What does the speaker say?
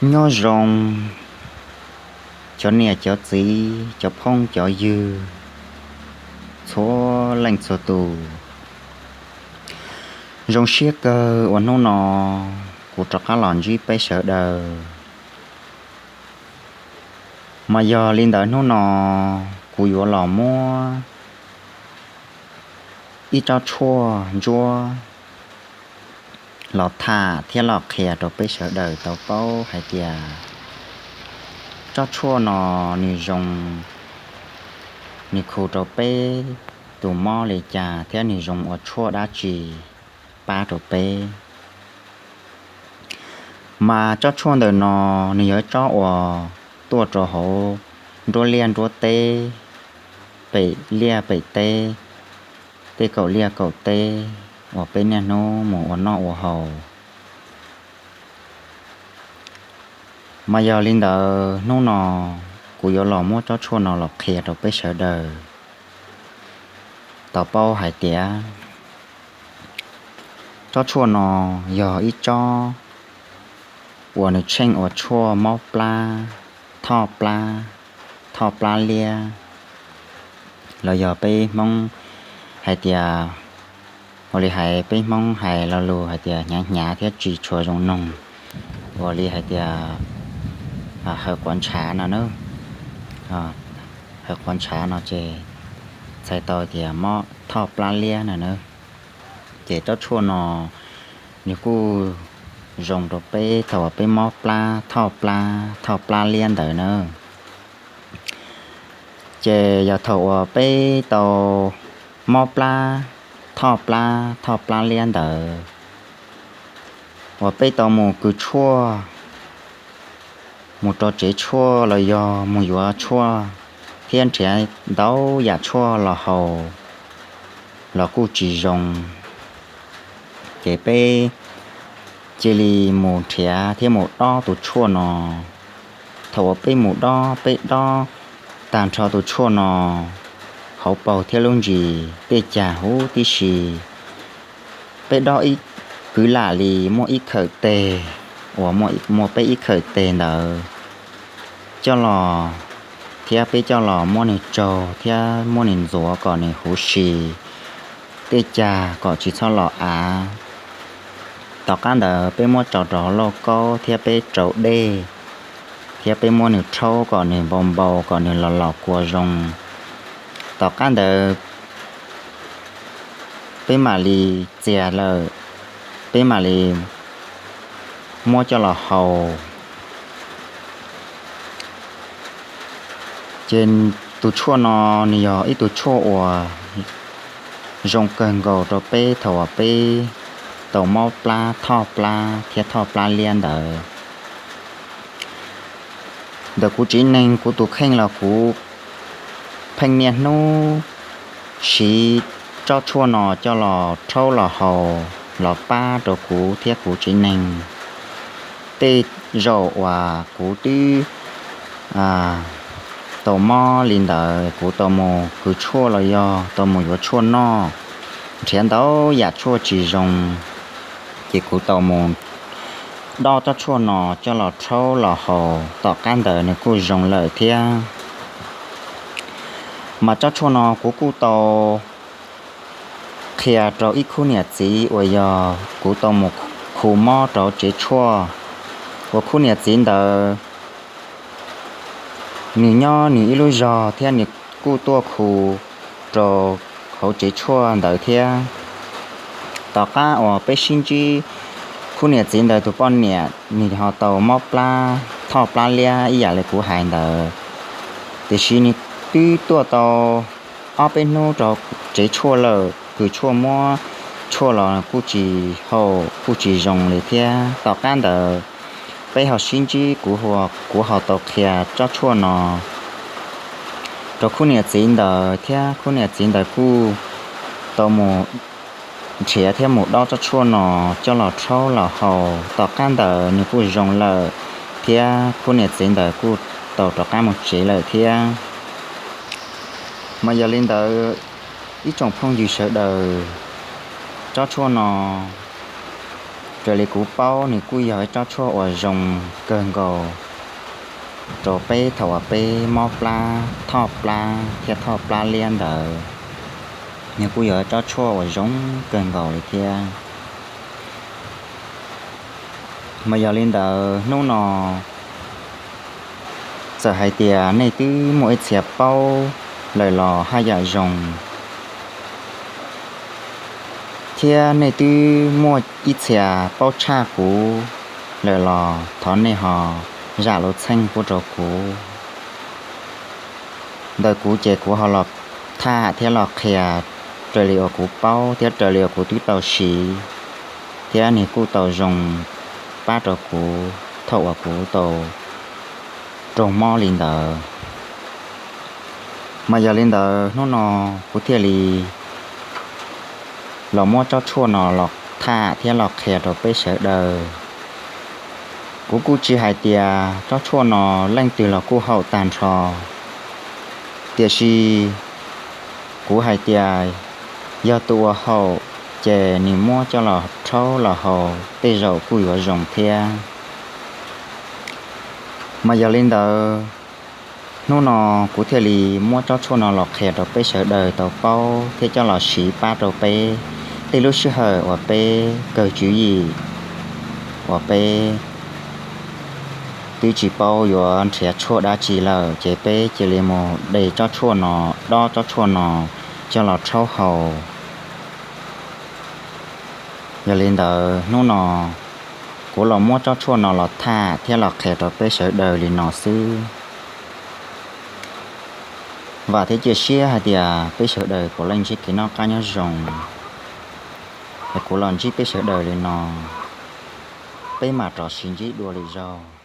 Nyob zoo cov niam cov txiv, cov phooj cov ywg, txhua leej txhua tus. Zoo siab kawg uas hnub no kuv rov qab los ntsib peb sawv daws. Mas yog li ntawd hnub no kuv yuav los muab ib tsob tshuaj ntsuab los tham thiab los qhia rau peb sawv daws tau paub hais tias tsob tshuaj no nws zoo, nws khu rau peb tus mob li cas thiab nws zoo ua tshuaj dab tsi pab rau peb. Mas tsob tshuaj ntawm no nws yog tsob uas tuaj rau hauv nruab liaj nruab teb, pem liaj pem teb, tej kaum liaj kaum teb uas peb niaj hnub mus ua noj ua haus. Mas yog li ntawd hnub no kuv yuav los muab tsob tshuaj no los qhia rau peb sawv daws tau paub hais tias tsob tshuaj no yog ib tsob uas nws tsheej ua tshuaj mob plab, thoj plab, thoj plab liab, los yog peb Hmoob hais tias, ua li hais peb Hmoob hais lo lus hais tias hnyav hnyav thiab tsis tshua zoo noog, ua li hais tias hawv quav ntshav no na. Hawv quav ntshav no ces txhais tau tias mob thoj plab liab no na. Ces tsob tshuaj no nws kuj zoo rau peb thaum uas peb mob plab, thoj plab, thoj plab liab ntawd na. Ces yog thaum uas peb tau mob plab, thoj plab, thoj plab liab ntawd uas peb tau mus kws tshuaj, mus rau tsev tshuaj los yog mus yuav tshuaj thiab nrhiav ntau yam tshuaj los haus los kuj tsis zoo. Ces peb cia li mus nrhiav thiab mus dob tus tshuaj no. Thaum uas peb mus dob, peb dob tag nrho tus tshuaj no hauv paug thiab lub ntsis tej cag huv tib si, peb dob ib kwv lam li muaj ib khawm teg, uas muaj peb ib khawm teg ntawd coj los, thiab peb coj los muab nws tsaug thiab muab nws ntxuav kom nws huv si, tej cag kom tsis txhob los av. Tom qab ntawd peb muab tso rau hauv lauj kaub thiab peb rau dej, thiab peb muab nws rhaub kom nws npau npau kom nws los los kua zoo. Tom qab ntawd peb mam li txias lawm, peb mam li muab coj los haus. Ces tus tshuaj no nws yog ib tug tshuaj uas zoo kawg nkaus rau peb thaum uas peb tau mob plab, thoj plab thiab thoj plab liab ntawd. Ntawm kuv tsev neeg kuv tus kheej los kuv pheej niaj hnub siv tsob tshuaj no coj los rhaub los haus los pab rau kuv thiab kuv tsev neeg. Tej zaum uas kuv twb tau mob li ntawd kuv tau mus kws tshuaj los yog tau mus yuav tshuaj noj, nrhiav ntau yam tshuaj tsis zoo, ces kuv tau mus dob tsob tshuaj no coj los rhaub los haus, tom qab ntawd nws kuj zoo lawm thiab. Mas tsob tshuaj no kuv kuj tau qhia rau ib khub niam txiv uas yog kuv tau mus khu mob rau tsev tshuaj, uas khub niam txiv ntawd nws nyob nws ib lub zog thiab nws kuj tuaj khu rau hauv tsev tshuaj ntawd thiab. Tom qab uas peb sib ntsib, khub niam txiv ntawd tus poj niam nws ho tau mob plab, thoj plab liab ib yam li kuv hais ntawd, tiam sis nws twb tuaj tau ob peb hnub rau tsev tshuaj lawm, kws tshuaj muab tshuaj los kuj tsis haum kuj tsis zoo li thiab. Tom qab ntawd peb ho sib ntsib, kuv ho tau qhia tsob tshuaj no rau khub niam txiv ntawd thiab khub niam txiv ntawd kuj tau mus nrhiav thiab mus dob tsob tshuaj no coj los rhaub los haus, tom qab ntawd nws kuj zoo lawm thiab khub niam txiv ntawd kuj tau rov qab mus tsev lawm thiab. Mas yog li ntawd, ib tsoom phooj ywg sawv daws, tsob tshuaj no Raws li kuv paub nws kuj yog ib tsob tshuaj uas zoo kawg nkaus rau peb thaum uas peb mob plab, thoj plab thiab thoj plab liab ntawd. Nws kuj yog ib tsob tshuaj uas zoo kawg nkaus li thiab. Mas yog li ntawd hnub no txawm hais tias nej twb muaj ib txhia paub lawm los haj yam zoo, thiab nej twb muaj ib txhia paub tshaj kuv lawm los thov nej ho zam lub txheej pub rau kuv. Ntawm kuv ces kuv ho los tham thiab los qhia raws li uas kuv paub thiab raws li uas kuv twb tau siv, thiab nws kuj tau zoo pab rau kuv thaum uas kuv tau raug mob li ntawd. Mas yog li ntawd hnub no kuv thiaj li los muab tsob tshuaj no los tham thiab los qhia rau peb sawv daws. Kuv kuj tsis hais tias tsob tshuaj no leej twg los kuj haum tag nrho, tiam sis kuv hais tias yog tus uas haum ces nws muab coj los rhaub los haus tej zaum kuj yuav zoo thiab. Mas yog li ntawd, hnub no kuv thiaj li muab tsob tshuaj no los qhia rau peb sawv daws tau paub thiab coj los siv pab rau peb tej lub sij hawm uas peb kawg tswv yim, uas peb twb tsis paub yuav nrhiav tshuaj dab tsi lawm ces peb cia li mus de tsob tshuaj no, dob tsob tshuaj no coj los rhaub haus. Yog li ntawd hnub no kuv los muab tsob tshuaj no los tham thiab los qhia rau peb sawv daws li no xwb. Vam thiab cia siab hais tias peb sawv daws puav leej ntsib kev noj qab nyob zoo. Kuv los ntsib peb sawv daws li no, peb mam rov sib ntsib dua lwm zaug.